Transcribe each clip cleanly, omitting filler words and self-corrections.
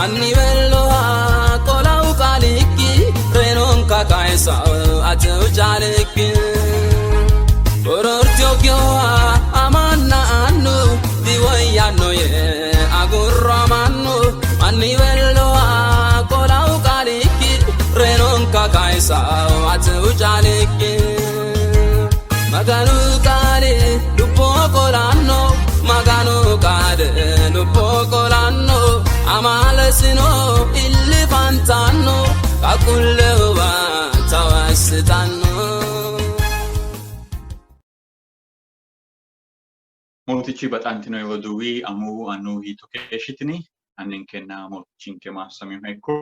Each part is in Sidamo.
Anniweelloha qolau qaalikki reenonka kayisa atew caalikki Borortiyokkiha amanna annu diwoyyanno yee agurro mannu Anniweelloha qolau qaalikki reenonka kayisa atew caalikki Maganu qaali lubbo qolanno Maganu qaale lubbo qolanno amaalesino illifantanno qaaqquullewa tawassitanno. Mootichi baxantino roduuwi amuwu annuwu hiitto keeshshitini? Anninkenna mootichinke maassaminoha ikko.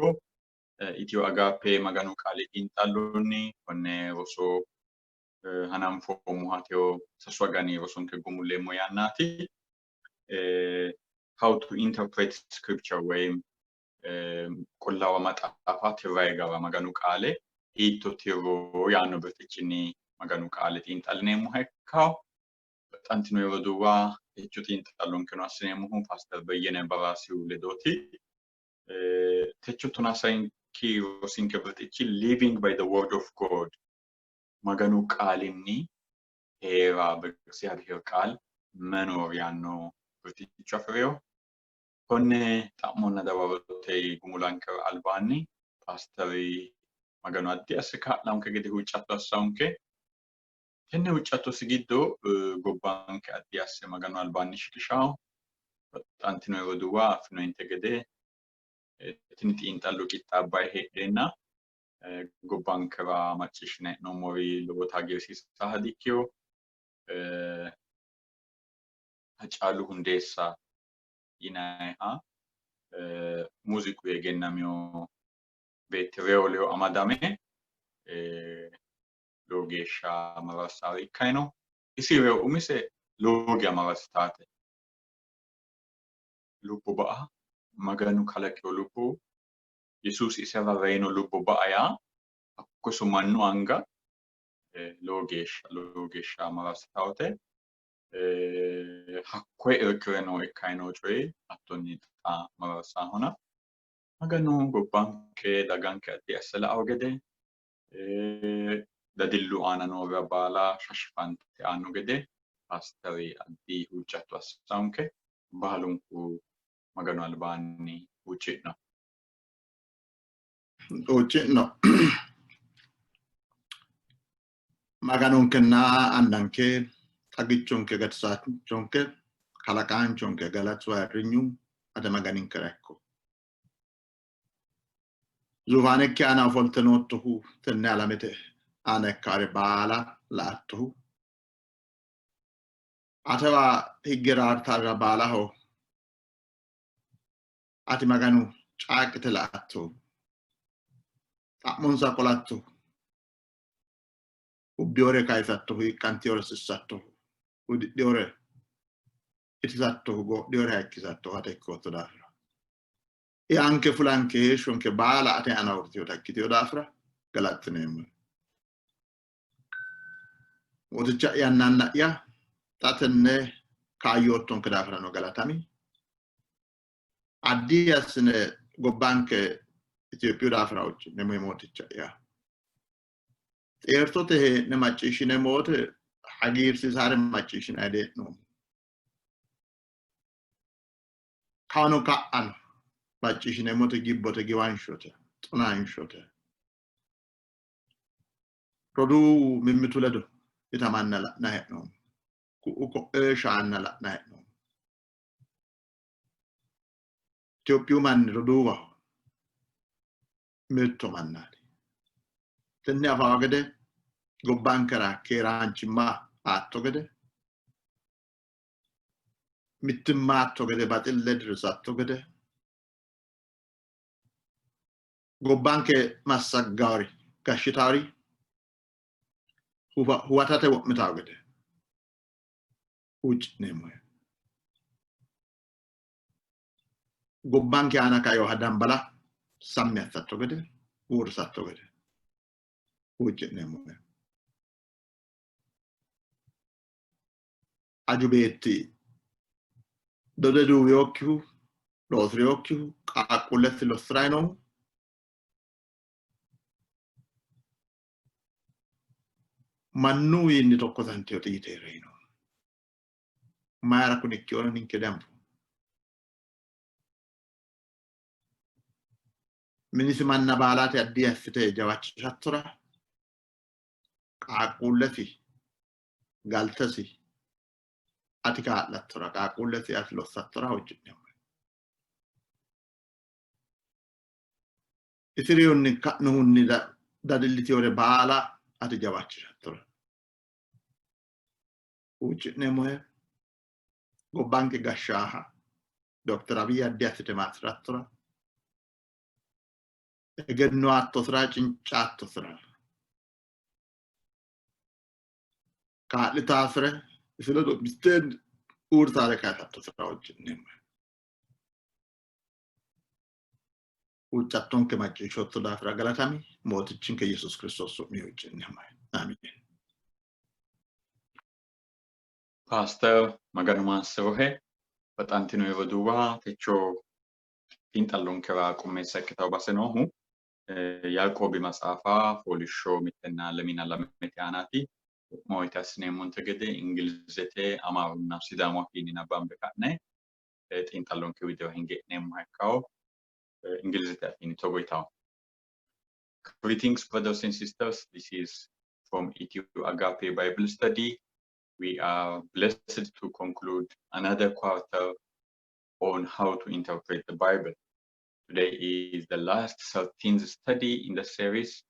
Itiyo Agaappe Maganu qaali xiinxallonni konne roso hananfoommoha teyo sasu agani rosonke gumulleemmo yannaati. How to interpret scripture woyim Qullaawa Maxaafa tirrayi gara Maganu qaale hiitto tirro yaanno birxichinni Maganu qaale xiinxallineemmoha ikkawo. Baxantino roduuwa techo xiinxallonkeno assineemmohu Paaster Beyyene Baraasihu ledooti. Techo tonaa sayinki rosinke birxichi Living by the Word of God Maganu qaalinni hee'ra በእግዚአብሔር ቃል መኖር yaanno birxicho afi'rino. Konne xa'monna dawarote gumulankera albaanni paasteri Maganu addi asse kaa'lanke gede huuccatto assanke. Tenne huuccattosi giddo gobbanke addi asse Maganu albaanni shiqishawo. Baxxantino roduuwa affinoyinte gede tini xiinxallo qixxaabbayi heedheenna gobbankera macciishshine hee'noommori lowota hagiirsiisaaha dikkino. Hacaalu Hundeessa yinanniha muuziiqu egennamino beetti reyo ledo amadame lowo geeshsha mararsaari ikkayi no. Isi reyo umise lowo geya mararsitaate. Lubbo ba'a Maganu kalaqino lubbo Yesuusi isera reyino lubbo ba'a yaa hakko iso mannu anga lowo geeshsha lowo geeshsha mararsitawote. Hakkoye irkire noo ikkayi noo coyi hattonni xa mararsaahona. Maganu gobbanke daganke addi asse la'ao gede dadillu aana noorira baala shashifante aanno gede paasteri addi huuccatto assawonke baalunku Maganu albaanni huucci'no. Huucci'no. Maganonkenna Annanke, xagichonke, gatisaanchonke, kalaqaanchonke galatu ayirrinyu ate Maganinkera ikko. Zuufaanekki aana ofolte noottohu tenne alamete aana ikkaare baala la''attohu atewa higge raartarra baalaho ati Maganu caaqqite la''atto, xa'monsa qolatto, ubbiyore kayisattohu, hiiqqantiyore sissattohu, hudidhiyore itisattohu, goodhiyore hayikkisattohu ate ikkootto daafira. Eanke fulanke heeshshonke baala ate aana uurritinota ikkitino daafira galaxxineemmo. Mooticha'yanna Anna'ya, xa tenne kaayyoottonke daafirano galatami. Addi assine gobbanke Itophiyu daafira huucci'neemmo Mooticha'ya. Xeertote hee'ne macciishshineemmo wote hagiirsiisaare macciishshinanni dihee'noommo. Kawano ka'ano macciishshineemmote gibbote, giwanshote, xonanshote. Roduuwu mimmitu ledo itamanna la'nanni hee'noommo. Ku'u ko'ee shaanna la'nanni hee'noommo. Itophiyu manni roduuwaho mitto mannaati. Tenne afawa gede gobbankera keeraanchimma aatto gede mittimma aatto gede baxille dirrisatto gede gobbanke massaggaari gashshitaari huwatate wo'mitawo gede huucci'neemmohe. Gobbanke aana kainoha dambala sammi assatto gede uurrisatto gede huucci'neemmohe. Aju beetti dode duuwinokkihu Loosirinokkihu qaaqquullesi lossi'ranni noohu mannuwiinni tokkosantino xiyite reyino. Mayira kuni ikkinoro ninke dianfoommo. Minisi manna baalate addi assite jawachishattora qaaqquullesi galtesi ati kaa'lattora qaaqquullesi ati lossattora huucci'neemmo. Isi reyonni ka'nohunni dadillitiyore baala ati jawaachishattora huucci'neemmohe. Gobbanke gashshaaha Dokter Abiy addi assite maassi'rattora egenno aattosira cinca aattosira kaa'litaasire isi ledo mitteenni uurritaare kaa'lattosira huucci'neemmohe. Huuccattonke macciishshootto daafira galatami. Mootichinke Yesuus Kiristoos su'mi huucci'neemmohe. Aamiin. Paaster Maganu maassi'rohe. Baxantino roduuwa techo xiinxallonkera qummeessa ikkitawo base noohu Yaaqoobi maxaafa fooliishsho mittenna lemina lamete aanaati. Wo'ma woyite assineemmonte gede Ingilizete, Amaarunna Sidaamu afiinni nabbambe ka'ne xiinxallonke widira hinge e'neemmoha ikkawo. Ingilizete afiinni togo yitawo. Greetings brothers and sisters, this is from Ethio Agape Bible Study. We are blessed to conclude another quarter on how to interpret the Bible. Today is the last 13th study in the series.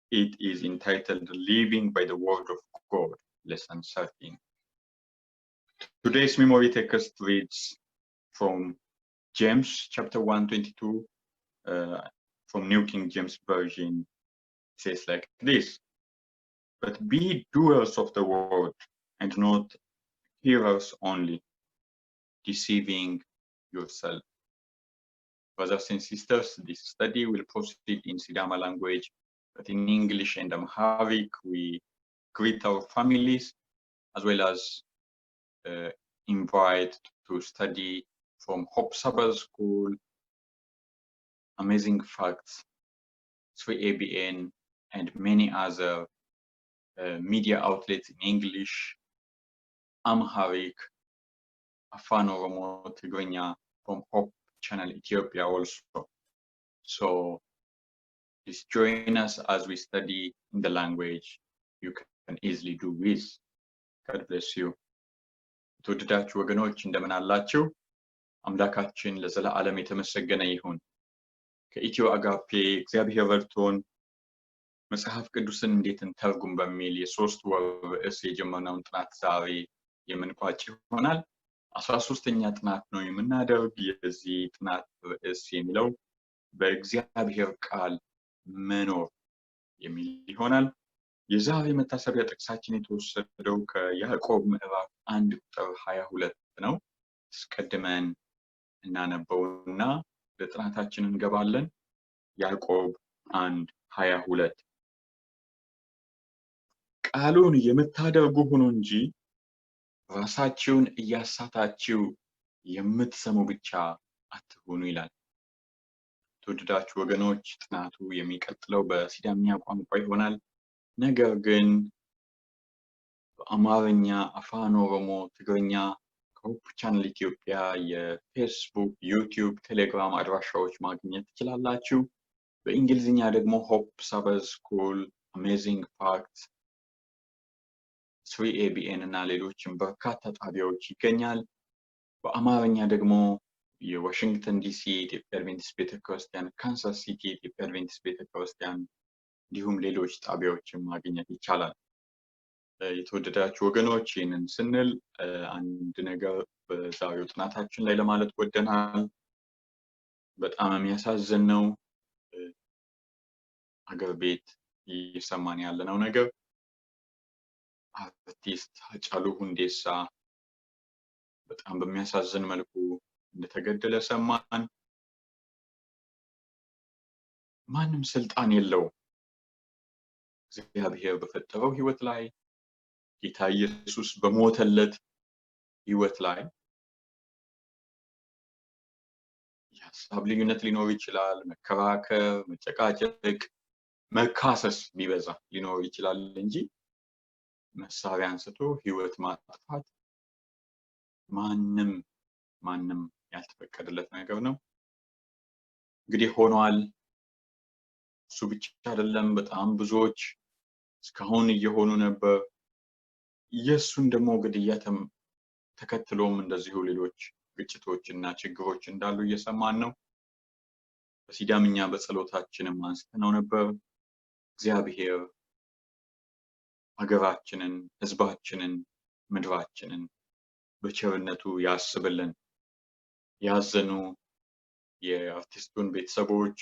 It is entitled Living by the Word of God, Lesson 13. Today's memory text reads from James chapter 1:22, from New King James Version. It says like this: But be doers of the word and not hearers only, deceiving yourself. Brothers and sisters, this study will proceed in Sidama language, but in English and Amharic, we greet our families as well as invite to study from Hope Sabbath School, Amazing Facts, 3ABN, and many other media outlets in English, Amharic, Afan Oromo, Tigrinya, from Hope Channel Ethiopia also. So please join us as we study in the language you can easily do with. God bless you. የተወደዳችሁ ወገኖች እንደምን አላችሁ? አምላካችን ለዘላለም የተመሰገነ ይሁን። ከኢትዮ አጋፔ እግዚአብሔር ረድቶን መጽሐፍ ቅዱስን እንዴት እንተርጉም በሚል የ3 ወር ርዕስ የጀመርነውን ጥናት ዛሬ የምንቋጭ ይሆናል። 13ኛ ጥናት ነው የምናደርግ። የዚህ ጥናት ርዕስ የሚለው በእግዚአብሔር ቃል መኖር የሚል ይሆናል። የዛሬ መታሰቢያ ጥቅሳችን የተወሰደው ከያዕቆብ ምዕራፍ 1 ቁጥር 22 ነው። አስቀድመን እናነበውና ለጥናታችን እንገባለን። ያዕቆብ 1:22 ቃሉን የምታደርጉ ሁኑ እንጂ ራሳችሁን እያሳታችሁ የምትሰሙ ብቻ አትሁኑ ይላል። ተወደዳችሁ ወገኖች ጥናቱ የሚቀጥለው በሲዳምኛ ቋንቋ ይሆናል። ነገር ግን በአማርኛ፣ አፋን ኦሮሞ፣ ትግርኛ ከሆፕ ቻናል ኢትዮጵያ የፌስቡክ፣ ዩቲዩብ፣ ቴሌግራም አድራሻዎች ማግኘት ትችላላችሁ። በእንግሊዝኛ ደግሞ ሆፕ ሳበዝ ስኩል፣ አሜዚንግ ፋክት፣ 3ABN እና ሌሎችም በርካታ ጣቢያዎች ይገኛል። በአማርኛ ደግሞ የዋሽንግተን ዲሲ የኢትዮጵያ አድቬንቲስት ቤተክርስቲያን፣ ካንሳስ ሲቲ የኢትዮጵያ አድቬንቲስት ቤተክርስቲያን እንዲሁም ሌሎች ጣቢያዎችን ማግኘት ይቻላል። የተወደዳችሁ ወገኖች ይህንን ስንል አንድ ነገር በዛሬው ጥናታችን ላይ ለማለት ወደናል። በጣም የሚያሳዝን ነው። አገር ቤት እየሰማን ያለነው ነገር አርቲስት ሃጫሉ ሁንዴሳ በጣም በሚያሳዝን መልኩ እንደተገደለ ሰማን። ማንም ስልጣን የለውም። እግዚአብሔር በፈጠረው ህይወት ላይ ጌታ ኢየሱስ በሞተለት ህይወት ላይ የሀሳብ ልዩነት ሊኖር ይችላል። መከራከር፣ መጨቃጨቅ፣ መካሰስ ቢበዛ ሊኖር ይችላል እንጂ መሳሪያ አንስቶ ህይወት ማጥፋት ማንም ማንም ያልተፈቀደለት ነገር ነው። እንግዲህ ሆኗል። እሱ ብቻ አይደለም፣ በጣም ብዙዎች እስካሁን እየሆኑ ነበር። የእሱን ደግሞ ግድያ ተከትሎም እንደዚሁ ሌሎች ግጭቶች እና ችግሮች እንዳሉ እየሰማን ነው። በሲዳምኛ በጸሎታችንም አንስተነው ነበር። እግዚአብሔር ሀገራችንን፣ ህዝባችንን፣ ምድራችንን በቸርነቱ ያስብልን። ያዘኑ የአርቲስቱን ቤተሰቦች፣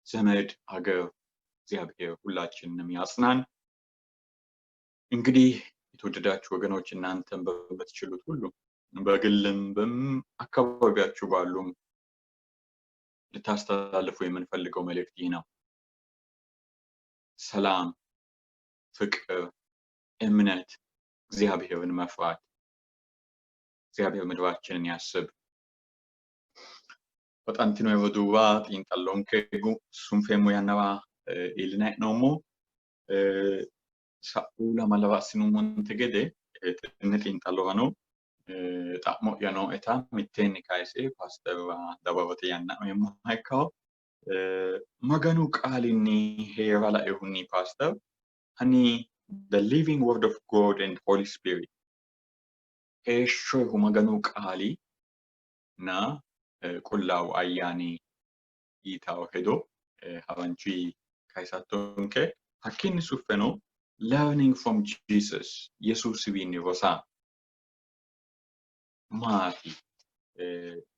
ዘመድ፣ አገር እግዚአብሔር ሁላችንንም ያጽናን። እንግዲህ የተወደዳችሁ ወገኖች እናንተም በምትችሉት ሁሉ በግልም አካባቢያችሁ ባሉም ልታስተላልፉ የምንፈልገው መልእክት ይህ ነው። ሰላም፣ ፍቅር፣ እምነት፣ እግዚአብሔርን መፍራት። እግዚአብሔር ምድራችንን ያስብ። Baxantino roduuwa xiinxallonke sunfeemmo yannara iillinanni hee'noommo. Sa'u lamalara assinummonte gede tenne xiinxallorano xa'mo'ya nooeta mitteenni kayise paasterra dawarote yanna uyeemmoha ikkawo. Maganu qaalinni hee'ra lainohunni paaster hanni the living word of God and Holy Spirit heeshshoyihu Maganu qaali na qullaawu ayyaani yitawo hedo haranchuyi kayisattonke. Hakkiinni suffeno learning from Jesus Yesuusiwiinni rosa maati?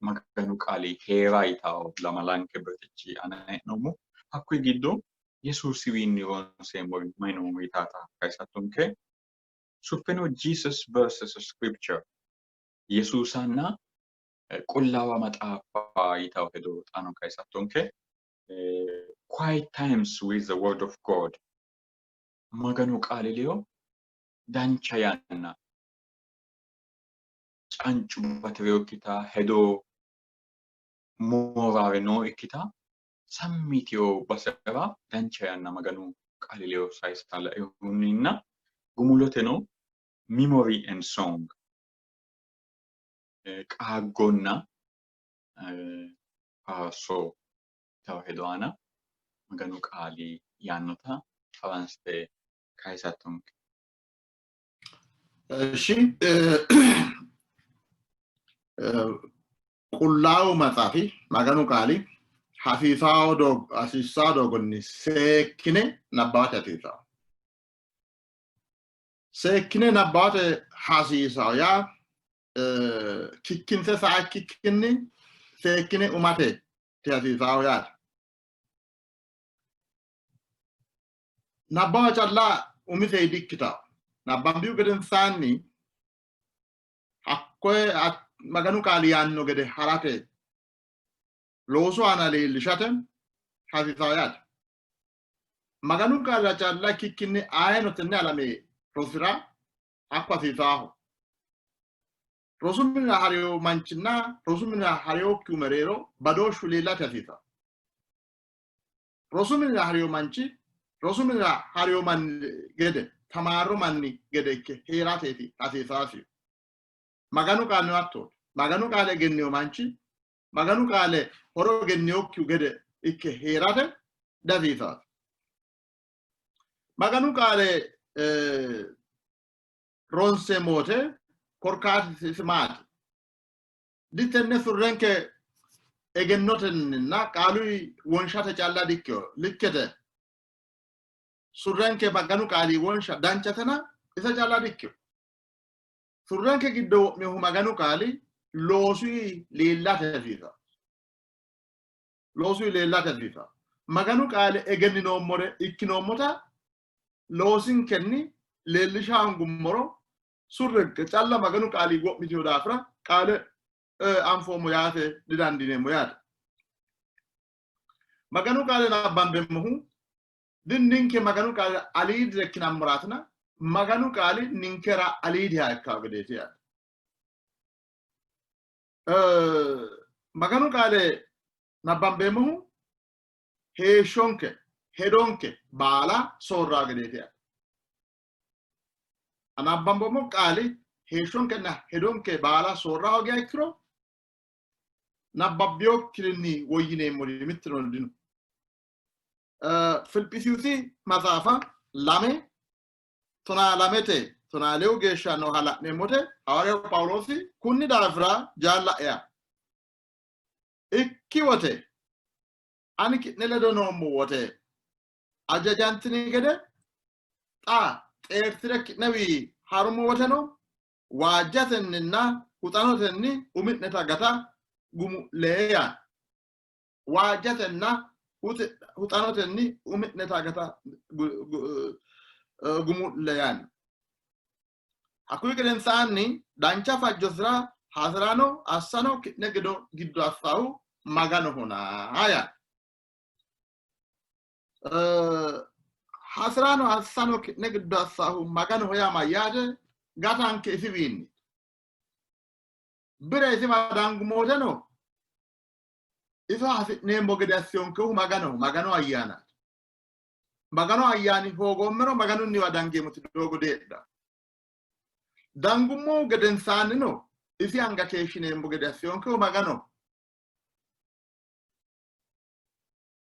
Maganu qaali hee'ra yitawo lamalanke birxichi aana hee'noommo. Hakkuyi giddo Yesuusiwiinni ronseemmori mayi no yitaata kayisattonke. Suffeno Jesus versus scripture Yesuusanna qullaawa maxaafa yitawo hedo xaano kayisattonke. Quiet times with the word of God Maganu qaali ledo dancha yanna cancu bati'rinokkita hedo mooraare nookkita sammi yitino basera dancha yanna Maganu qaali ledo sayisa lainohunninna gumuloteno memory and song qaaggonna faarso yitawo hedo aana Maganu qaali yaannota haransite kayisattonke. እሺ Qullaawu Maxaafi Maganu qaali hasiisawo doogo hasiissawo doogonni seekkine nabbawate hasiisawo. Seekkine nabbawate hasiisawo yaa kikkinse saa ikkikkinni seekkine umate hasiisawo yaate. Nabbawa calla umise dikkitawo. Nabbambihu gedensaanni hakkoye Maganu qaali yaanno gede harate loosu aana leellishate hasiisawo yaate. Maganu qaalira calla ikkikkinni ayeno tenne alame rosira hakko hasiisaaho. Rosu minira hariyo manchinna rosu minira hariyokkihu mereero badooshshu leellate hasiisawo. Rosu minira hariyo manchi rosu minira hariyo manni gede tamaarro manni gede ikke hee'rateeti hasiisaasihu. Maganu qaalino hattooti. Maganu qaale egenniyo manchi Maganu qaale horo egenniyokkihu gede ikke hee'rate dihasiisaasi. Maganu qaale ronseemmo wote korkaatisi isi maati? Ditenne surrenke egennotenninna qaaluyi wonshate calla dikkino. Likkete surrenke Maganu qaali wonsha danchatena ise calla dikkino. Surrenke giddo wo'minohu Maganu qaali loosuyi leellate hasiisanno. Loosuyi leellate hasiisanno. Maganu qaale egenninoommore ikkinoommota loosinkenni leellisha hoongummoro surrenke calla Maganu qaali wo'mitino daafira qaale anfoommo yaate didandiineemmo yaate. Maganu qaale nabbambeemmohu ninke Maganu qaali aliidire ikkinammoratina Maganu qaali ninkera aliidiha ikkawo gedeeti yaate. Maganu qaale nabbambeemmohu heeshshonke hedonke baala soorraa gedeeti yaate. Nabbamboommo qaali heeshshonkenna hedonke baala soorra hoogiha ikkiro nabbabbiyokkirinni woyyineemmori mittuno dino. Filiphisiyusi maxaafa 2 12te 12 geeshsha nooha la'neemmote hawaariyahu Phaawuloosi kunni daafira jaalla'ya ikki wote ani ki'ne ledo noommo wote ajajantini gede xa xeerti're ki'newii ha'rummo woteno waajjatenninna huxanotenni umi'neta gata gumu'lee yaanno. Waajjatenna huxanotenni umi'neta gata gumu'le yaanno. Hakkuyi gedensaanni dancha fajjosira hasi'rano assano ki'ne giddo assahu Maganohona yaanno. Hasi'rano assano ki'ne giddo assahu Maganoho yaa mayyaate? Gatanke isiwiinni. Bire isiwa dangumooteno iso hasi'neemmo gede assiyonkehu Maganoho, Maganu ayyaanaati. Maganu ayyaani hoogoommero Maganunniwa dangeemmoti doogo deedha. Dangummohu gedensaannino isi anga keeshshineemmo gede assiyonkehu Maganoho.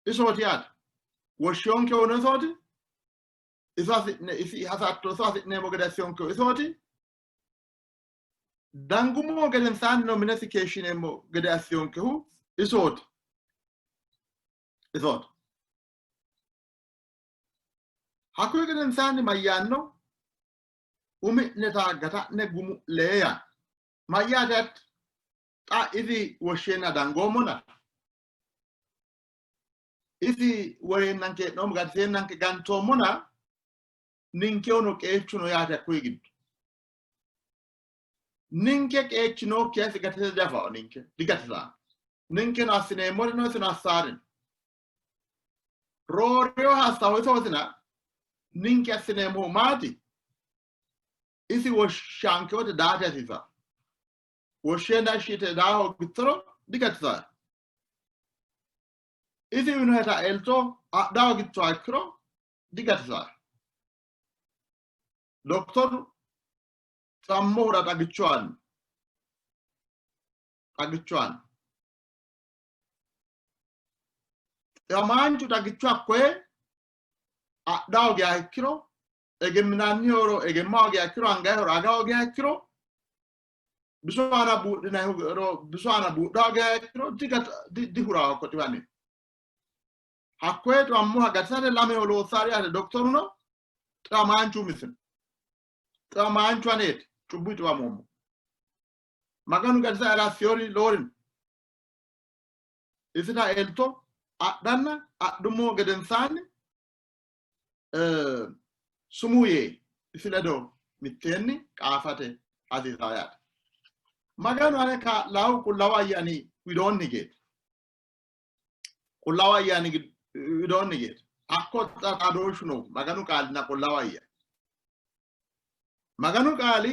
Isooti yaate. Woshshiyonkehuno isooti. Iso hasi'ne isi hasatto iso hasi'neemmo gede assiyonkehu isooti. Dangummo gedensaannino minesi keeshshineemmo gede assiyonkehu isooti. Isooti. Hakkuyi gedensaanni mayyaanno? Umi'neta gata'ne gumu'lee yaanno. Mayyaate hatti? Xa isi woshsheenna dangoommona. Isi woreennanke hee'noommo gatiseennanke gantoommona ninkehuno qeechuno yaate hakkuyi giddo. Ninke qeechi nookkiha isi gatise diafawo ninke digatisaano. Ninkeno assineemmorino isino assaarino. Roorinoha assaho isootina ninke assineemmohu maati? Isi woshshanke wote daate hasiisanno. Woshsheenna ishshi yite daa hoogittoro digatisahe. Isi uyinoheta elto adha hoogittoha ikkiro digatisahe. Doktoru xammohura xagicho aanno. Xagicho aanno. Xamaanchu xagicho hakkoye adha hoogiha ikkiro egemminannihoro egemma hoogiha ikkiro angayihoro aga hoogiha ikkiro bisu aana buudhinayihoro bisu aana buudha hoogiha ikkiro dihuraho hakko xiwani. Hakkoye xiwammoha gatisate lameho loossaari yaate doktoruno xiwamaanchu umisino. Xiwamaanchu aneeti cubbu xiwamoommo. Maganu gatisa assiyori loorino. Isita elto adhanna adhummo gedensaanni sumuu yee isi ledo mitteenni qaafate hasiisaa yaate. Maganu ane kaa'laahu Qullaawu Ayyaani widoonni geeti. Qullaawu Ayyaani widoonni geeti. Hakko xaadooshshu noohu Maganu qaalinna Qullaawu Ayyaani. Maganu qaali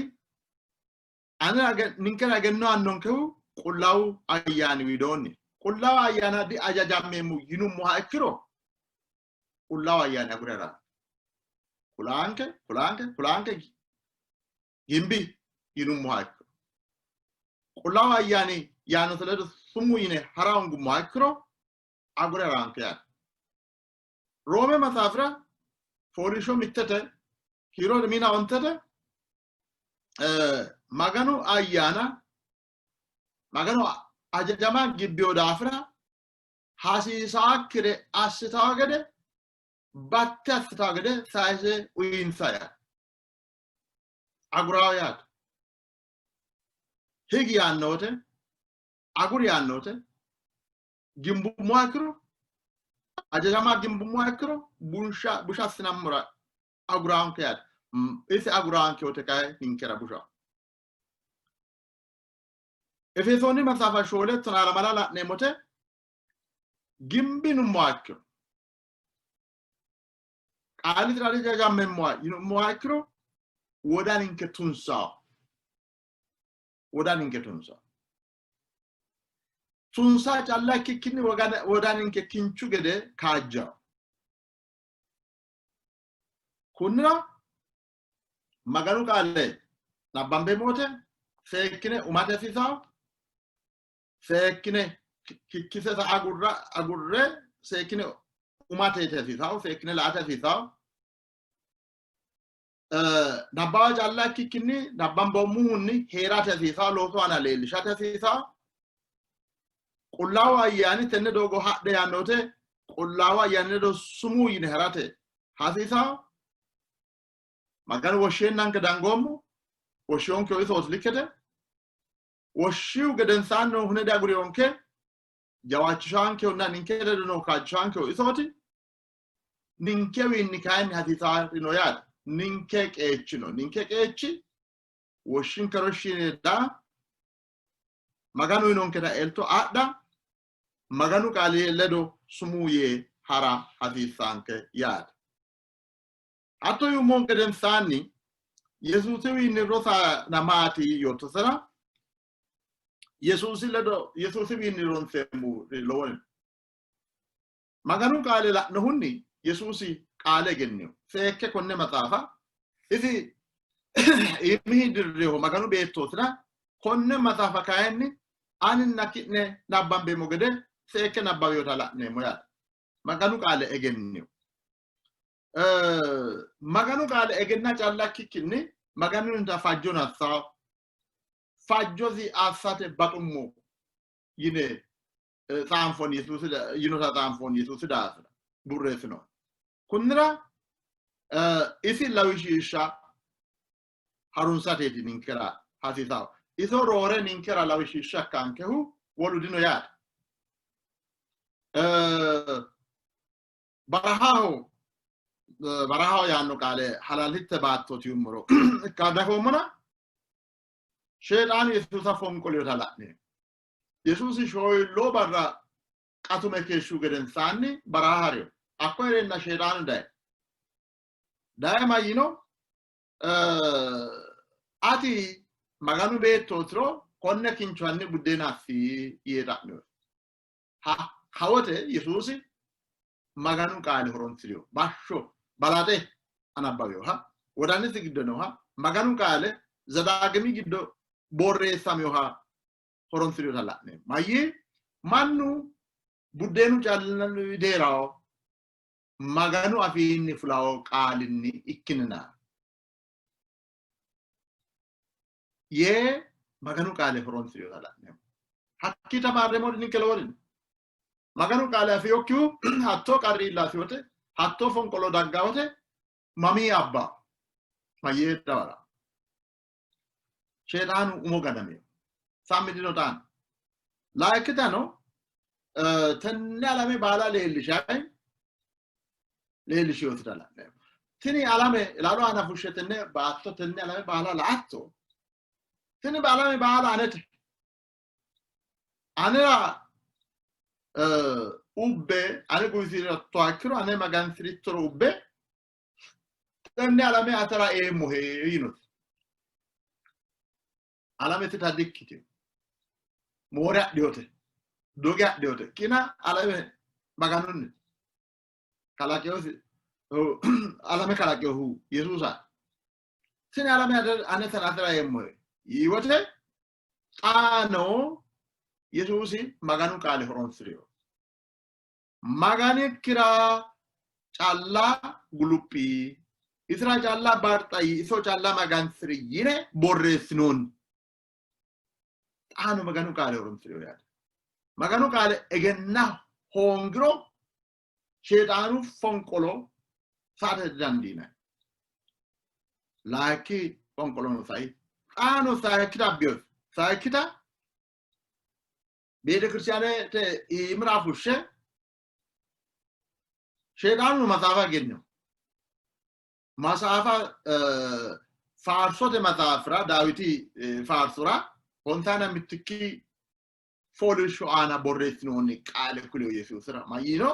ane ninkera egenno aannonkehu Qullaawu Ayyaani widoonni. Qullaawa Ayyaana diajajammeemmo yinummoha ikkiro Qullaawu Ayyaani agure ha'ranno. Kulaanke, kulaanke, kulaanke gimbi yinummoha ikkiro Qullaawu Ayyaani yaannose ledo sumuu yine ha'ra hoongummoha ikkiro agure ha'ranke yaate. Roome maxaafira fooliishsho 1 kiiro 15te Maganu ayyaana Maganu ajajama gibbiyo daafira hasiisaakkire assitawo gede batte assitawo gede sayise uyinsa yaate. Agurawo yaate. Higi yaanno wote aguri yaanno wote gimbummoha ikkiro ajajama gimbummoha ikkiro bunsha busha assinammora aguraanke yaate. Isi aguraanke wote kayi ninkera bushaho. Efesooni maxaafa 4 12 la'neemmote gimbinummoha ikkiro qaalisira ajajammeemmoha yinummoha ikkiro wodaninke tunsawo. Wodaninke tunsawo. Tunsa calla ikkikkinni wodaninke kinchu gede kaajjawo. Kunnira Maganu qaale nabbambeemmo wote seekkine umate hasiisawo, seekkine kikkise sa agurra agurre seekkine umate hasiisawo, seekkine la''ate hasiisawo. Nabbawa calla ikkikkinni nabbamboommuhunni hee'rate hasiisawo, loosu aana leellishate hasiisawo. Qullaawu ayyaani tenne doogo hadhe yaanno wote qullaawu ayyaani ledo sumuu yine harate hasiisawo. Maganu woshsheennanke dangoommo, woshshiyonkehu isooti likkete. Woshshihu gedensaanni hune diaguriyonke, jawaachishankehunna ninke ledo noo kaajjishankehu isooti. Ninkewiinni kayinni hasiisarino yaate. Ninke qeechi no. Ninke qeechi woshshinkero shine daa, Maganu uyinonketa elto adha, Maganu qaali ledo sumuu yee hara hasiissaanke yaate. Hatto yuummo gedensaanni Yesuusiwiinni rosa maati yoottosera Yesuusi ledo Yesuusiwiinni ronseemmori lowori no. Maganu qaale la'nohunni Yesuusi qaale egennino. Seekke konne maxaafa isi iimi dirriho Maganu beettootina konne maxaafa kayinni aninna ki'ne nabbambeemmo gede seekke nabbawinota la'neemmo yaate. Maganu qaale egennino. Maganu qaale egenna calla ikkikkinni Maganunnita fajjono assanno. Fajjosi assate baxummo yine tsaanfoonni Yesuusi yinota tsaanfoonni Yesuusi daafira borreessino. Kunnira isi lawishsha harunsateeti ninkera hasiisanno. Iso roore ninkera lawishsha ikkankehu wolu dino yaate. Barahaho barahaho yaanno qaale halallitte baattooti yummoro ikka dafoommona Sheexaanu Yesuusa fonqolinota la'ne Yesuusi shoyilloo barra qatume keeshshihu gedensaanni baraha ha'rino. Hakko hee'reenna Sheexaanu dayi. Daye mayyino? Ati Maganu beettootiro konne kincho hanni buddeena assi yee xa'mino. Hakkawote Yesuusi Maganu qaale horoonsi'rino. Bashsho balaxe anabbawinoha wodanisi giddo nooha Maganu qaale Zedaagimi giddo borreessaminoha horoonsi'rinota la'neemmo. Mayyee mannu buddeenu callu dihee'ranno, Maganu afiinni fulawo qaalinni ikkinnina yee Maganu qaale horoonsi'rinota la'neemmo. Hakkii tamaarreemmori ninke lowori no. Maganu qaale afinokkihu hattoo qarri iillasi wote, hattoo fonqolo dagga wote mamii abba mayyee dawara. Sheexaanu umo ganamino. Sammi dino xaano. Layikkitano tenne alame baala leellishayi leellishiyootita la'neemmo. Tini alame ilaalu aana fushshe tenne baatto tenne alame baala la''atto. Tini alame baala anete. Anera ubbe ane guwisi'rattoha ikkiro ane magansi'rittoro ubbe tenne alame atera eemmohe yiinosi. Alame tita dikkitino. Moore adhiyote. Doge adhiyote. Kina alame Maganunni kalaqeyosi alame kalaqeyohu Yesuusa. Tini alame anetera atera eemmohe yii wote xaano Yesuusi Maganu qaale horoonsi'rino. Maganikkira calla guluphi, isira calla barxa, iso calla magansi'ri yine borreessinoonni. Xaano Maganu qaale horoonsi'rino yaate. Maganu qaale egenna hoongiro Sheexaanu fonqolo saate didandiinanni. Layinki fonqolono sai. Xaano sayikkita abbinosi. Sayikkita beetekiristiyaanete iimira fushshe Sheexaanu maxaafa egennino. Maxaafa faarsote maxaafira Daawiti faarsora hontaana mittikki fooliishsho aana borreessinoonni qaale kuliyo Yesuusira mayyiino?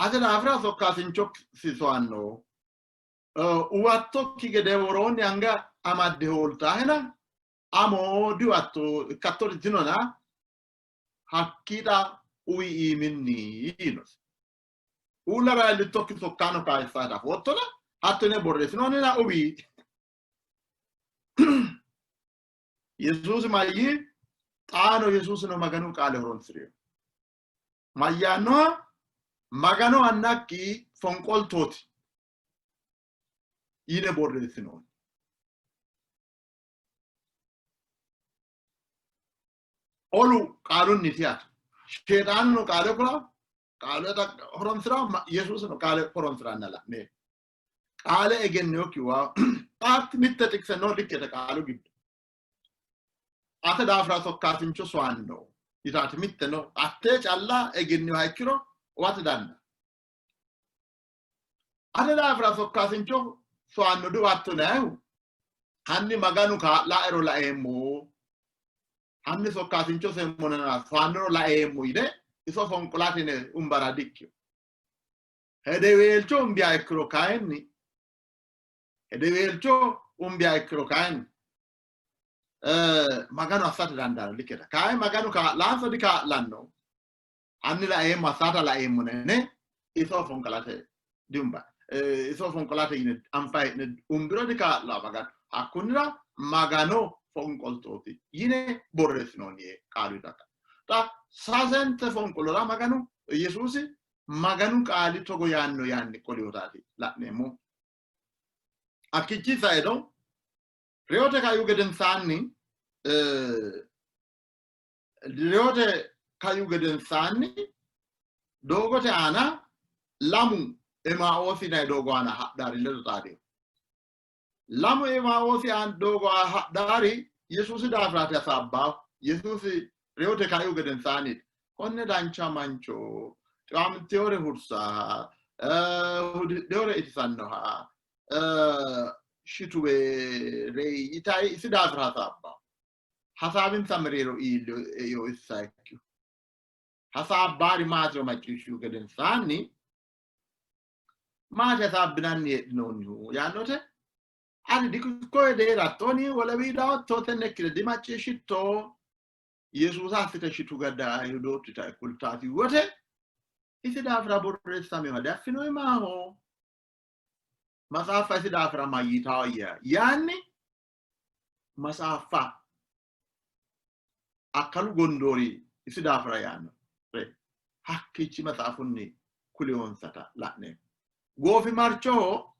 Ate daafira sokkaasinchosi soyanno. Uwattokki gede woroonni anga amadde hooltaahena amo diuwatto ikkattori dinona. Hakkiidha uwi iiminni yiinosi. Uullara iillittokki sokkaano kayissaata afoottona hatto yine borreessinoonnina uwi. Yesuusi mayyii? Xaano Yesuusino Maganu qaale horonsi'rino. Mayyaannoha? Magano annakki fonqoltooti yine borreessinoonni. Olu qaalunniti yaate. Sheexaanuno qaale kula, qaale horonsi'ra, Yesuusino qaale horonsi'ranna la'neemmo. Qaale egenniyokkiwa xaatti mitte xiqise noo likkete qaalu giddo. Ate daafira sokkaasincho soyanno yitaati mitte no. Attee calla egenniyoha ikkiro uwate danda. Ate daafira sokkaasincho soyanno diwatto nayihu hanni Maganu kaa'laero laeemmo, hanni sokkaasincho seemmonana soyannoro laeemmo yine iso fonqolate yine umbara dikkino. Hedeweelcho umbiha ikkiro kayinni, hedeweelcho umbiha ikkiro kayinni Maganu assate dandaanno likketa. Kayi Maganu kaa'laanso dikaa'lanno? Hanni laeemmo assata laeemmo nene iso fonqolate diumba. Iso fonqolate yine anfa hee'ne umbiro dikaa'la Maganu. Hakkunnira Magano fonqoltooti yine borreessinoonni qaalu daga. Xa sasente fonqolora Maganu Yesuusi Maganu qaali togo yaanno yaanni qolinotaati la'neemmo. Hakkiichi saeno reyote kaihu gedensaanni reyote kaihu gedensaanni doogote aana lamu Emaoosi yinanni doogo aana hadhaari ledo xaadino. Lamu Emaoosi doogo hadhaari Yesuusi daafiraati hasaabbaahu. Yesuusi reyote kaihu gedensaanni konne dancha mancho xiwamtewore hursaha hudidhewore itisannoha shituwe reyi yitayi isi daafira hasaabbahu. Hasaawinsa mereero iillio issaikkihu. Hasaabbaari maatiro macciishshihu gedensaanni maati hasaabbinanni heedhinoonnihu yaannote ani dikkoye deerattoni wole dawotto tenne ikkite dimacciishshitto Yesuusa assite shitu gadda Ayihudootu yitae kultaati wote isi daafira borreessamewa diaffinoyi maaho? Matsaaffa isi daafira mayyitawoyya yaanni matsaaffa akkalu gondoori isi daafira yaanno hakkiichi maxaafunni kulihonsata la'neemmo. Goofimarchoho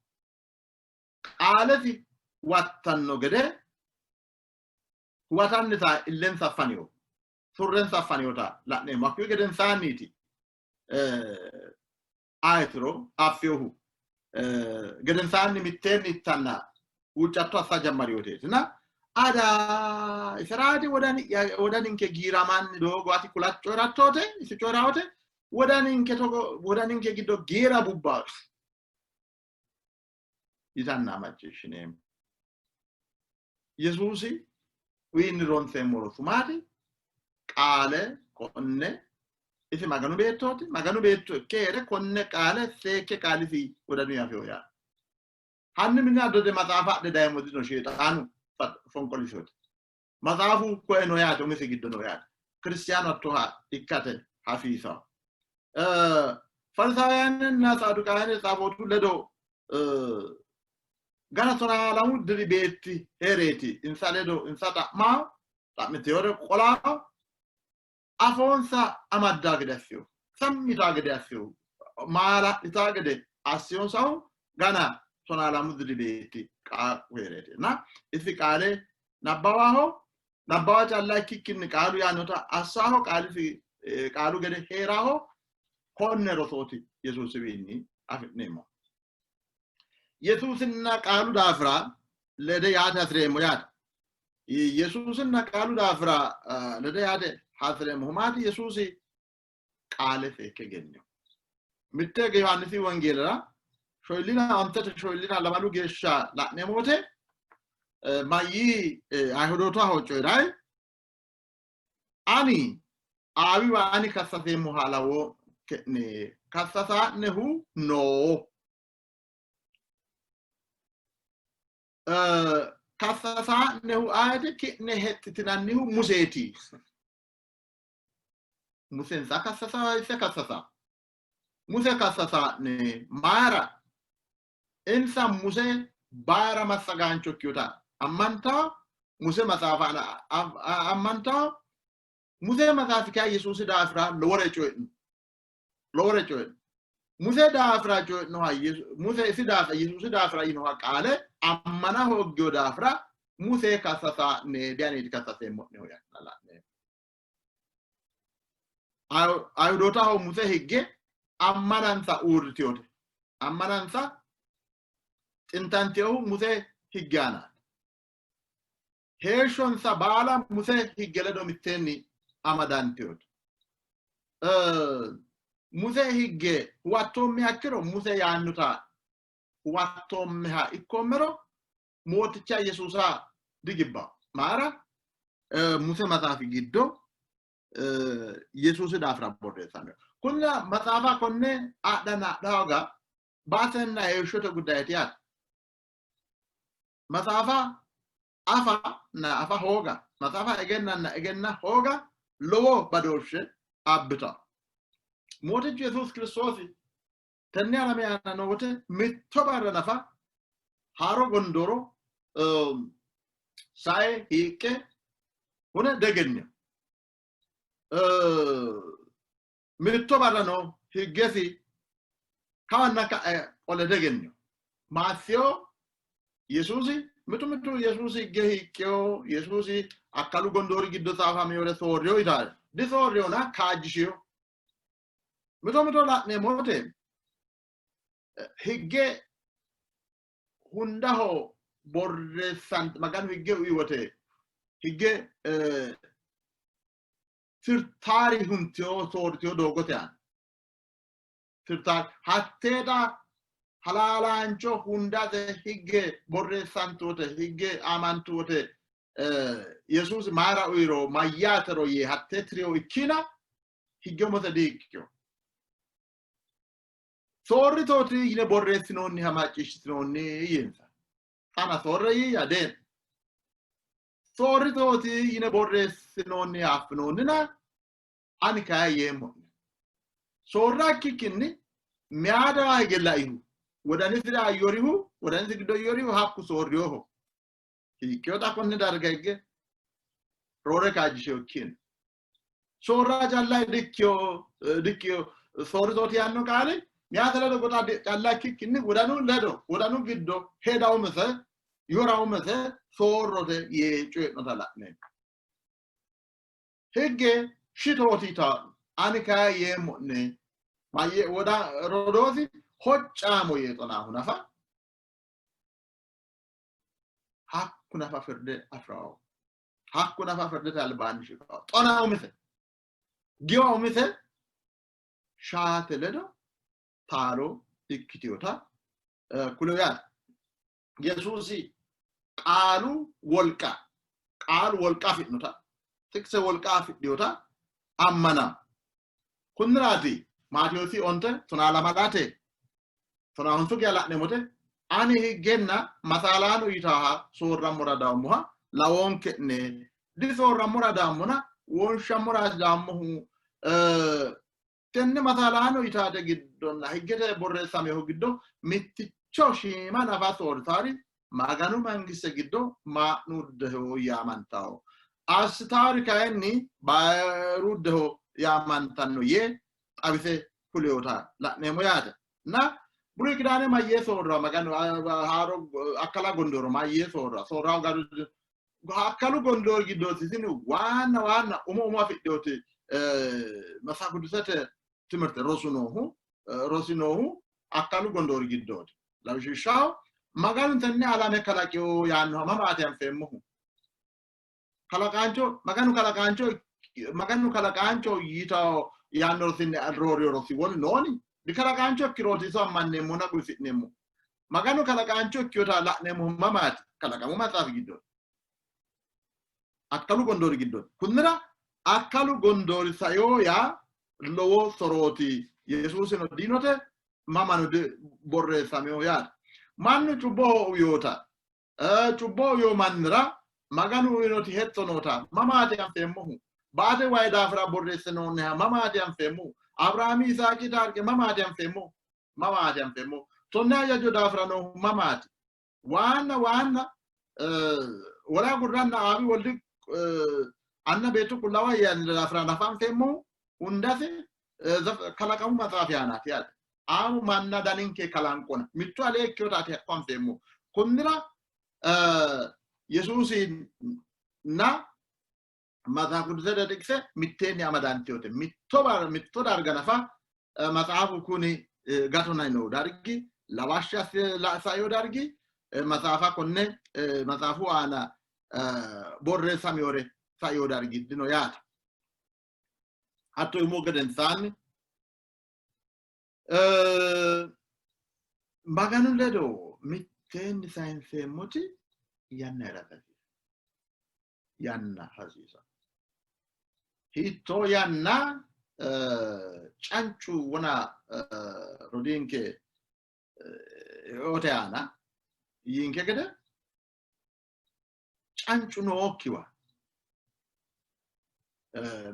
qaalesi huwattanno gede huwatannita illensa faniyo, surrensa faniyota la'neemmo. Hakkuyi gedensaanniiti ayetiro affinohu gedensaanni mitteenni ittanna huuccatto assa jammariyoteetina ada iseraati wodaninke giiramanni doogo ati kula coyi'rattote isi coyi'rawote wodaninke togo wodaninke giddo giira bubba yitanna macciishshineemmo. Yesuusi wiinni ronseemmo rosu maati? Qaale konne isi Maganu beettooti. Maganu beetto ikke hee're konne qaale seekke qaalisi wodanunni afino yaa. Hanni mine addode maxaafa adhe dayemmo dino Sheexaanu fonqolisooti. Maxaafu koye no yaate, umisi giddo no yaate. Kiristiyaanu hattoha ikkate hasiisawo. Farisaawiyanenna Saduqaayane tsaafootu ledo gana tonaa lamu diri beetti hee'reeti insa ledo insa xa'maa xa'miteyore qolaa afoonsa amaddaa gede assiyo sammitaa gede assiyo maala'litaa gede assiyonsahu gana tonaa lamu diri beetti qaaqqu hee'reeti. Na isi qaale nabbawaho nabbawa calla ikkikkinni qaalu yaannota assaho qaalisi qaalu gede hee'raho konne rosooti Yesuusiwiinni afi'neemmo. Yesuusinna qaalu daafira lede yaate hasi'reemmo yaate. Yesuusinna qaalu daafira lede yaate hasi'reemmohu maati? Yesuusi qaale seekke egennino. Mitte hige Yohaannisi wongeelira shoyillina ontete shoyillina lamalu geeshsha la'neemmo wote mayyii Ayihudootaho coyi'rayi ani aawiwa ani kassaseemmoha lawo ke'ne kassasaa'nehu noo. Kassasaa'nehu ayeti ki'ne hexxitinannihu Museeti. Muse insa kassasa ise kassasa. Muse kassasa'ne mayira? Insa Muse bayira massagaancho ikkinota ammantawo, Muse maxaafa ammantawo. Muse maxaafi kayi Yesuusi daafira lowore coyi'no. Lowore coyi'no. Muse daafira coyi'noha Muse isi daafira Yesuusi daafira yinoha qaale ammana hooggiyo daafira Muse kassasa'ne dianeeti kassaseemmo'nehu yaanna la'neemmo. Ayihudootaho Muse higge ammanansa uurritinote. Ammanansa xintantinohu Muse higge aanaati. Heeshshonsa baala Muse higge ledo mitteenni amadantinote. Muse higge huwattoommeha ikkiro Muse yaannota huwattoommeha ikkoommero Mooticha Yesuusa digibba. Mayira? Muse maxaafi giddo Yesuusi daafira borreessanno. Kunnira maxaafa konne adhanna adha hooga baasenna heeshshote guddayeeti yaate. Maxaafa afa na afa hooga, maxaafa egennanna egenna hooga lowo badooshshe abbitanno. Mootichu Yesuusi Kiristoosi tenne alame aana noo wote mitto barra nafa haaro gondooro sae hiiqqe hune degennino. Mitto barrano higgesi kawanna ka'e qole degennino. Maassiyo Yesuusi mitu mitu Yesuusi higge hiiqqeyo Yesuusi akkalu gondoori giddo tsaafamiyore soorriyo yitaare disoorriyona kaajjishiyo. Mito mito la'neemmo wote higge hundaho borreessant Maganu higge uyi wote higge tirtaari huntiyo soorritiyo doogote aana tirtaari hatteeta halaalaancho hundate higge borreessantu wote higge aamantu wote Yesuusi mayira uyiro mayyaatero yee hattee tiriyo ikkina higge umose diikkino. Soorritooti yine borreessinoonniha macciishshitinoonni yiinsa. Xana soorre yiiyya? Dee'ni. Soorritooti yine borreessinoonniha affinoonnina ani kayi yeemmo'ne. Soorra ikkikkinni meyaa hige laihu wodanisira yorihu wodanisi giddo yorihu hakku soorriyoho. Hiikkiyoxa konne darga hige roore kaajjishe ikkino. Soorra calla dikkiyo dikkiyo soorritooti yaanno qaali meyaate ledo goxa calla ikkikkinni wodanu ledo wodanu giddo heda umise yora umise soorrote yee coyi'nota la'neemmo. Higge shitooti yitanno ani kayi yeemmo'ne mayye woda rodoosi hoccaamo yee xonaahu nafa hakku nafa firde afi'rawo. Hakku nafa firdete albaanni shiqawo. Xona umise giwa umise shaate ledo taalo ikkitinota kulo yaate. Yesuusi qaalu wolqa qaalu wolqa afi'nota xiqise wolqa afidhinota ammana. Kunniraati Maatewoosi onte tonaa lamalate tonaa honsu geya la'neemmote ani higgenna masaalaano yitaaha soorrammora daammoha lawoonke'ne disoorrammora daammona wonshammora daammohu tenne masaalaano yitaate giddonna higgete borreessamehu giddo mitticho shiima nafa soorritaari Maganu mangiste giddo maa'nuuddeho yaamantanno. Assitaari kayinni bayiruuddeho yaamantanno yee xawise kulinota la'neemmo yaate. Na ብሉይ ኪዳኔ mayyee soorra Maganu haaro akkala gondooro mayyee soorra soorraho garu akkalu gondoori giddooti tini waanna waanna umo umo afidhinooti መጽሐፍ ቅዱስete timirte rosu noohu rosi noohu akkalu gondoori giddooti. Lawishshaho Maganu tenne alame kalaqino yaannoha mamaati anfeemmohu? Kalaqaancho Maganu kalaqaancho Maganu kalaqaancho yitawo yaanno rosinni roorino rosi wolu nooni? Dikalaqaancho ikkirooti iso ammanneemmonna guwisi'neemmo. Maganu kalaqaancho ikkinota la'neemmohu mamaati? Kalaqamu maxaafi giddooti. Akkalu gondoori giddooti. Kunnira akkalu gondoori saio yaa lowo sorooti. Yesuusino diinote mamano borreessamino yaate. Mannu cubboho uwiota cubboho uwio mannira Maganu uyinoti hexxo noota mamaati anfeemmohu? Baate wayi daafira borreessinoonniha mamaati anfeemmohu? Abirahaami Yisaaqi taarike mamaati anfeemmohu? Mamaati anfeemmohu? Tonne hajajo daafira noohu mamaati? Waanna waanna wole agurranna Aabi Woldi Anna Beettu Qullaawa Ayyaani daafira nafa anfeemmohu hundase kalaqamu maxaafi aanaati yaate. Aamu manna daninke kalanqona mittu alee ikkinota ati hakko anfeemmo. Konnira Yesuusinna Maxaafu Qidusete xiqise mitteenni amadantinote. Mitto mitto darga nafa maxaafu kuni gatona yino dargi lawashshi asse saino dargi maxaafa konne maxaafu aana borreessaminore saino dargi dino yaate. Hatto yummo gedensaanni Maganu ledo mitteenni sayinseemmoti yanna hee'rate yanna hasiisa. Hiittoo yanna cancu wona rodiinke eote aana yiinke gede cancu nookkiwa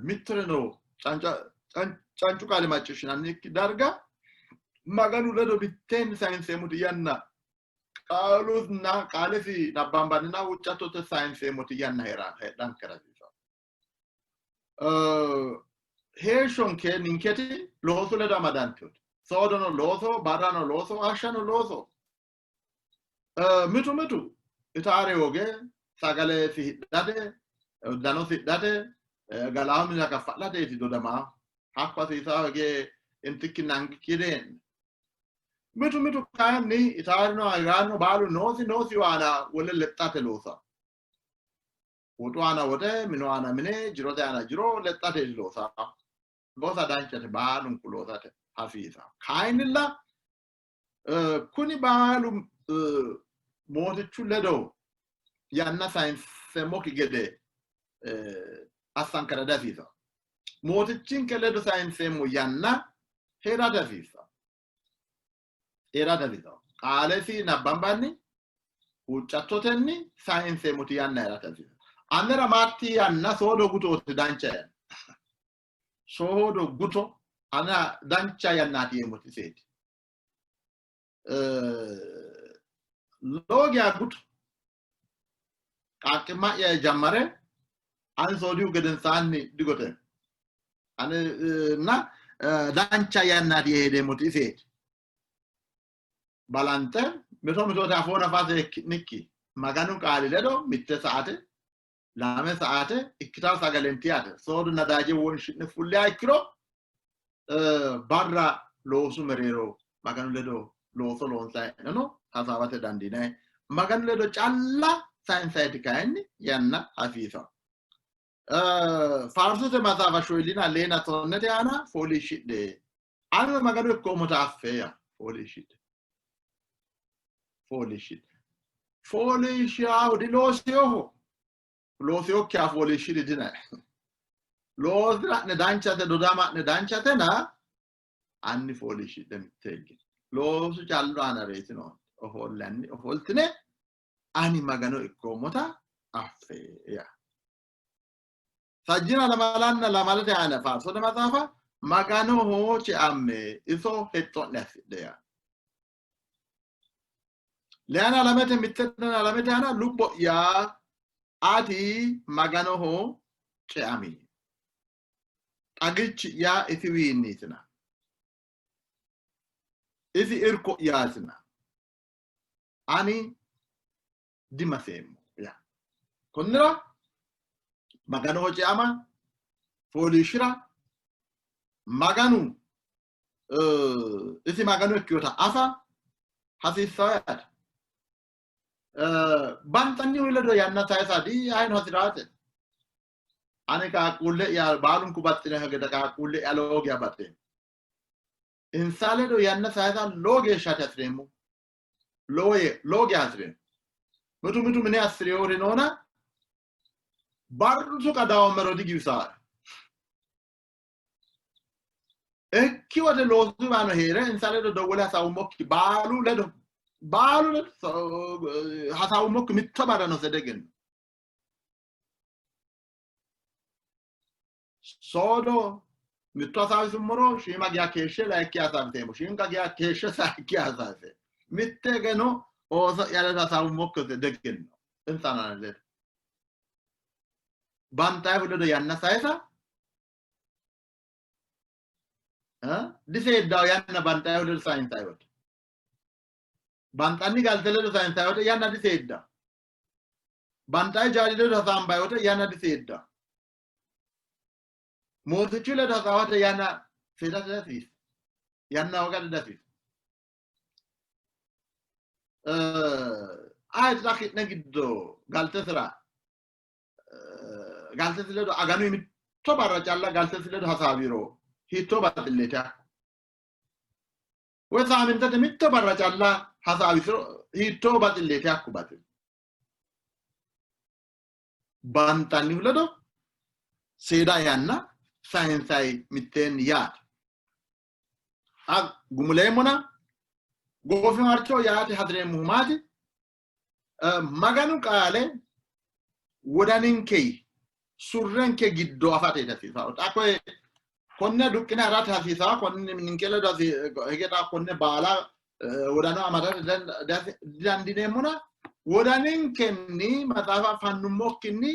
mittoreno cancu qaale macciishshinannikki darga Maganu ledo mitteenni sayinseemmoti yanna qaalunna qaalesi nabbambanninna huuccattote sayinseemmoti yanna heedhankera hasiisanno. Heeshshonke ninketi loosu ledo amadantinote. Soodono looso, barrano looso, hashshano looso. Mitu mitu itaare hooge sagale hidhate, uddano hidhate, galaahu minira kaffa'lateeti dodamaa. Hakko hasiisaa hige intikkinna angikki dee'ne. Mitu mitu kayinni itaarino agaarino baalu noosi noosihu aana wole lexxate loosa. Woxu aana woxe, minu aana mine, jirote aana jiro lexxate loosa. Loosa danchate baalunku loosate hasiisa. Kayinnilla kuni baalu mootichu ledo yanna sayinseemmokki gede assankera dihasiisanno. Mootichinke ledo sayinseemmo yanna hee'ra dihasiissanno. Hee'ra dihasiissanno. Qaalesi nabbambanni huuccattotenni sayinseemmoti yanna hee'ra dihasiissanno. Anera maatti yanna soodo gutooti dancha yanna. Soodo guto ana dancha yannaati yeemmoti iseeti. Lowo geya guto qaaqqimma'ya jammare ani soodihu gedensaanni digoteemmo. Ani na dancha yannaati yee hedeemmoti iseeti. Balanxe mito mitote afoo nafa seekki'nikki Maganu qaali ledo mitte saate lame saate ikkitaa sagale inti yaate. Soodu nadaaje wonshi'ne fulliha ikkiro barra loosu mereero Maganu ledo looso loonsanni hee'neno hasaawate dandiinanni. Maganu ledo calla sayinsayiti kayinni yanna hasiisanno. Faarsote maxaafa shoyillina leena tonnete aana fooliishshidhe. Anino Maganu ikkoommota affe yaa fooliishshidhe. Fooliishshidhe. Fooliishshaahu diloosiyoho. Loosiyokkiha fooliishshiri dinae. Loosira'ne danchate, dodama'ne danchatena anni fooliishshidhe mitteegge. Loosu callu aana reyitinoonte. Ofollanni ofoltine ani Magano ikkoommota affe yaa. Sajjina lamalanna lamalate aana faarsote maxaafa Maganoho ceamme iso hexxo'ne assidhe yaa. Leyana lamete mittenna lamete aana lubbo'ya ati Maganoho ceami. Xagichi'ya isiwiinniitina. Isi irko'yaatina. Ani dimaseemmo yaa. Konnira Maganoho ceama fooliishshira Maganu isi Magano ikkinota afa hasiissanno yaate. Banxannihu ledo yanna sayisa di ayino hasi'raate. Ani qaaqquulle'ya baalunku baxxinoha gede qaaqquulle'ya lowo geya baxeemmo. Insa ledo yanna sayisa lowo geeshshaati hasi'reemmo. Lowo lowo geya hasi'reemmo. Mitu mitu mine assi'reewori noona barru tuqa dawoommero digiwisaae. Ikki wote loosu aana hee're insa ledo dowwole hasaawummokki baalu ledo baalu ledo hasaawummokki mitto barrano sedegenno. Soodo mitto hasaawisummoro shiima geya keeshshe layikki hasaawiseemmo. Shiima geya keeshshe sayikki hasaawiseemmo. Mitte egeno ooso'ya ledo hasaawummokki degenno. Insano ane ledo. Banxaayihu ledo yanna sayisa diseeddawo yanna banxaayihu ledo sayinsayi wote. Banxanni galte ledo sayinsayi wote yanna diseedda. Banxaayi jaali ledo hasaambayi wote yanna diseedda. Mootichu ledo hasaawate yanna seedate dihasiissa. Yanna hooga dihasiissa. Ayeti xa ki'ne giddo galtesira galtesi ledo aganu mitto barra calla galtesi ledo hasaawiro hiittoo baxilleeti hakku? Woy saamintete mitto barra calla hasaawisiro hiittoo baxilleeti hakku baxilli? Banxannihu ledo seeda yanna sayinsayi mitteenni yaate. Xa gumuleemmona goofimarcho yaate hasi'reemmohu maati? Maganu qaale wodaninke surrenke giddo afate hasiisanno. Xa koye konne duqqine harate hasiisanno. Konne ninke ledo hige xa konne baala wodano amadate didandiineemmona wodaninkenni maxaafa fannummokkinni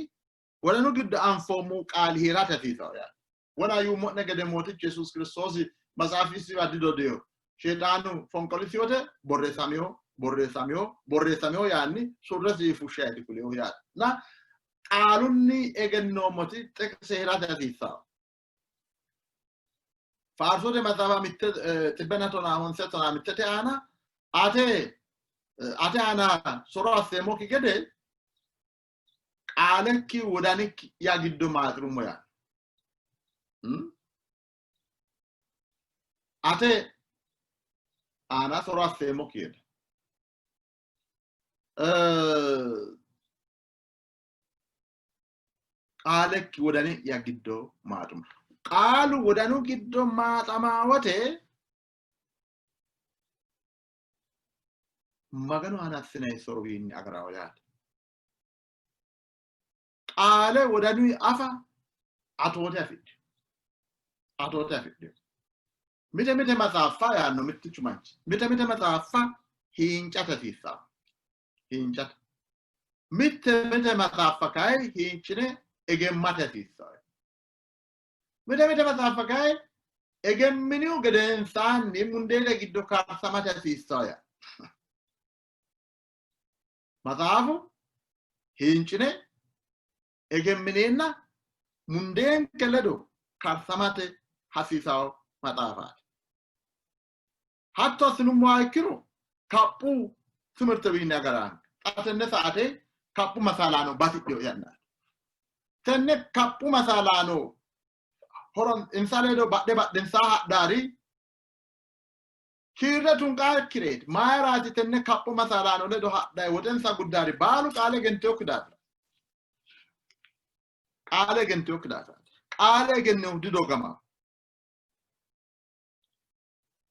wodanu giddo anfoommo qaali hee'rate hasiisanno yaate. Wona yuummo'ne gede Mootichu Yesuusi Kiristoosi maxaafisiwa didodino. Sheexaanu fonqolisi wote borreessamino, borreessamino, borreessamino yaanni surresi fushshaeti kulinohu yaate. Na qaalunni egennoommoti xiqise hee'rate hasiissanno. Faarsote maxaafa mitte xibbenna tonaa honse tonaa mittete aana ate ate aana soro asseemmokki gede qaalekki wodanikki'ya giddo maaxirummo yaanno. Ate aana soro asseemmokki gede. Qaalekki wodani'ya giddo maaxummo. Qaalu wodanu giddo maaxamaa wote Maganu aana assinanni sorowiinni agarawo yaate. Qaale wodanuyi afa atoote afidhino. Atoote afidhino. Mite mite maxaaffa yaanno mittichu manchi. Mite mite maxaaffa hiincate hasiissanno. Hiincate. Mite mite maxaaffa kayi hiincine egemmate hasiissanno. Mite mite maxaaffa kayi egemminihu gedensaanni mundeete giddo karsamate hasiissanno yaa. Maxaafu hiincine egemmineenna mundeenke ledo karsamate hasiisanno maxaafaati. Hatto assinummoha ikkiro kaphu timirtewiinni agaraanke. Xa tenne saate kaphu masaalaano batidhino yannaati. Tenne kaphu masaalaano horon insa ledo badhe badhensaa hadhaari kiirre tunqaakkireeti. Mayiraati tenne kaphu masaalaano ledo hadhayi woxensa guddaari baalu qaale egentinokki daafira. Qaale egentinokki daafira. Qaale egenninohu didogamawo.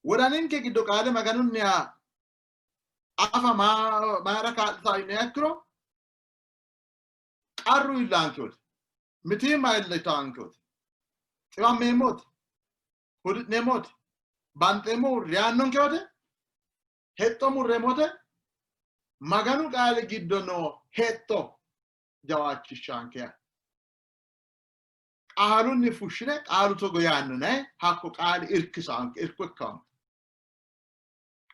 Wodaninke giddo qaale Maganunniha afa mayira kaa'litaa yiniha ikkiro qarru iillaanke wote, mitiimma iillitaanke wote, xiwammeemmo wote, hudi'neemmo wote, banxeemmohu reyaannonke wote, hexxo murreemmo wote Maganu qaali giddo noo hexxo jawaachishshaanke yaate. Qaalunni fushshine qaalu togo yaanno nayi hakko qaali irkisaanke irko ikkaanke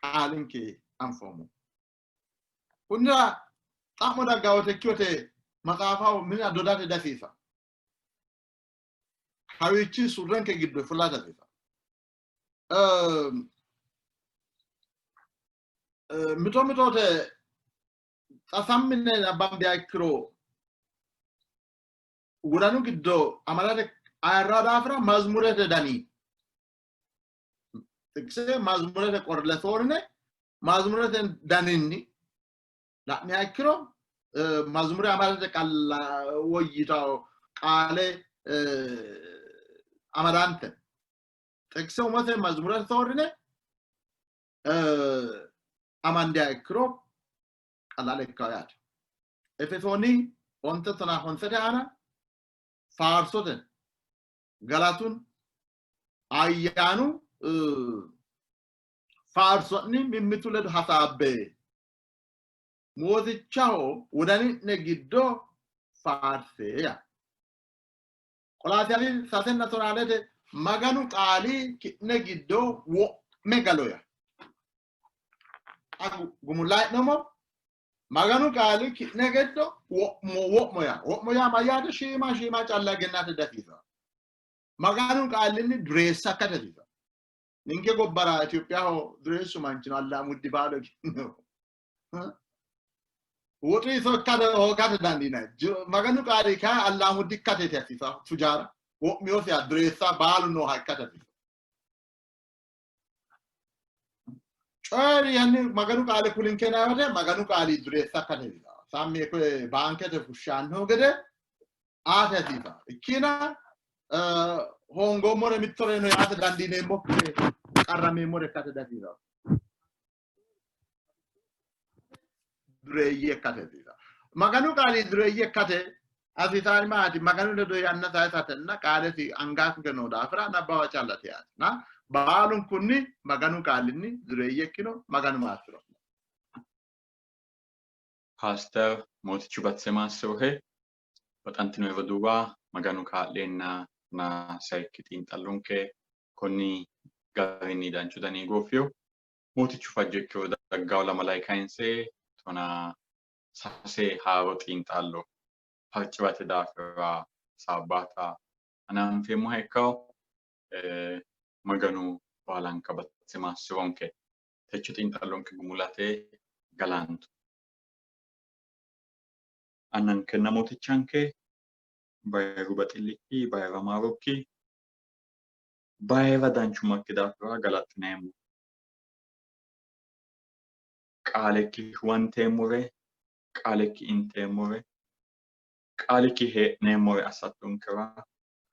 qaalinke anfoommo. Kunnira xa'mo daggaa wote ikkiyote maxaafaho minira dodate dasiisa. Kawiichi surrenke giddo fula dasiisa. Mito mitote xa sammine nabbambiha ikkiro wodanu giddo amadate ayirra daafira mazmurete dani xiqise mazmurete qorle soorine mazmurete daninni la'niha ikkiro mazmure amadate qalla woyyitawo qaale amadante xiqise umose mazmurete soorrine amandiha ikkiro qalaale ikkawo yaate. Efesooni onte tonaa honsete aana faarsote galatun ayyaanu faarsonni mimmitu ledo hasaabbe. Mootichaho wodani'ne giddo faarse yaa. Qolaasiyaasi sasenna tonaalete Maganu qaali ki'ne giddo wo'me galo yaa. Gumulla hee'noommo. Maganu qaali ki'ne giddo wo'mo wo'mo yaa. Wo'mo yaa mayyaate? Shiima shiima calla egennate dasiisa. Maganu qaalinni dureessa akka dasiisa. Ninke gobbara Itophiyaho dureessu manchino Allaamuddi baalu egenno. Woxu iso ikkate hoogate dandiinanni. Maganu qaali kayi Allaamuddi ikkateeti hasiisa tujaara. Wo'miyosiha dureessa baalu nooha ikkate hasiisa. Coyi'ri yanni Maganu qaali kulinke wote Maganu qaali dureessa ikkate hasiisa. Sammi koye baankete fushshanno gede aate hasiisa. Ikkina hoongoommore mittoreno yaate dandiineemmokkire qarrameemmore ikkate dasiisa. Dureeyye ikkate hasiisa. Maganu qaali dureeyye ikkate hasiisaari maati? Maganu ledo yanna sayisatenna qaalesi anganke noo daafira nabbawa callate yaate. Na baalunkunni Maganu qaalinni dureeyye ikkino Maganu maassi'ro. Paaster Mootichu Batse maassi'rohe. Baxantino roduuwa Maganu kaa'leenna na sayikki xiinxallonke konni garinni danchu dani gooffiyo. Mootichu fajjo ikkiro daggawo lamalayi kayinse 13 haaro xiinxallo farci'rate daafira hasaabbaata hananfeemmoha ikkawo. Maganu baalanka batise maassi'ronke. Techo xiinxallonke gumulate galanto. Annankenna Mootichanke bayiru baxillikki, bayira maarokki, bayira danchummakki daafira galaxxineemmo. Qaalekki huwanteemmore, qaalekki inteemmore, qaalikki hee'neemmore assattonkera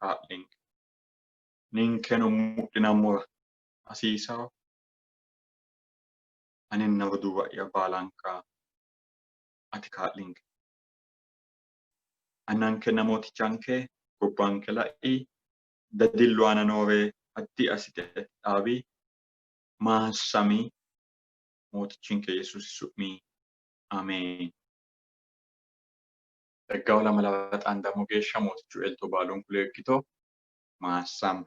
kaa'linke. Ninkeno mudhinammora hasiisawo. Aninna roduuwa'ya baalanka ati kaa'linke. Annankenna Mootichanke gobbanke lai, dadillu aana noore addi assite dhaabi, maassami, Mootichinke Yesuusi su'mi Ameen. Daggawo lamalara xaandammo geeshsha Mootichu elto baalunku ledo ikkito, maassamme.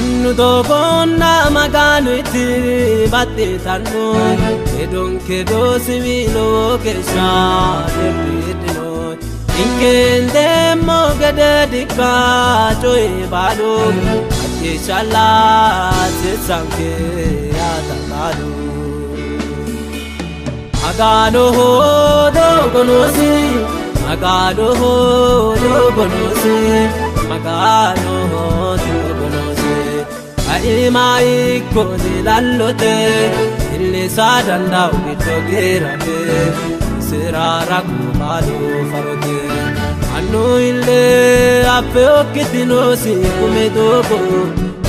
Annu doogonna Maganuiti baxxitanno hedonke doosiwi lowo geeshsha dirbidhino ninke hendeemmo gede dikka coyi baalu macciishshalla hasiissanke yaata qaalu. Maganoho doogo noosi, Maganoho doogo noosi, Maganoho doogo noosi. Kaima ikko dilallote, illisa dandao giddo giirate, isira ragu baalu farote. Mannu ille affe okkitinosi kume doogo,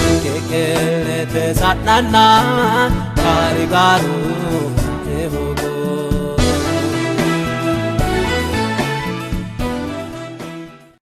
ninke qeellete sa'nanna baarigaaru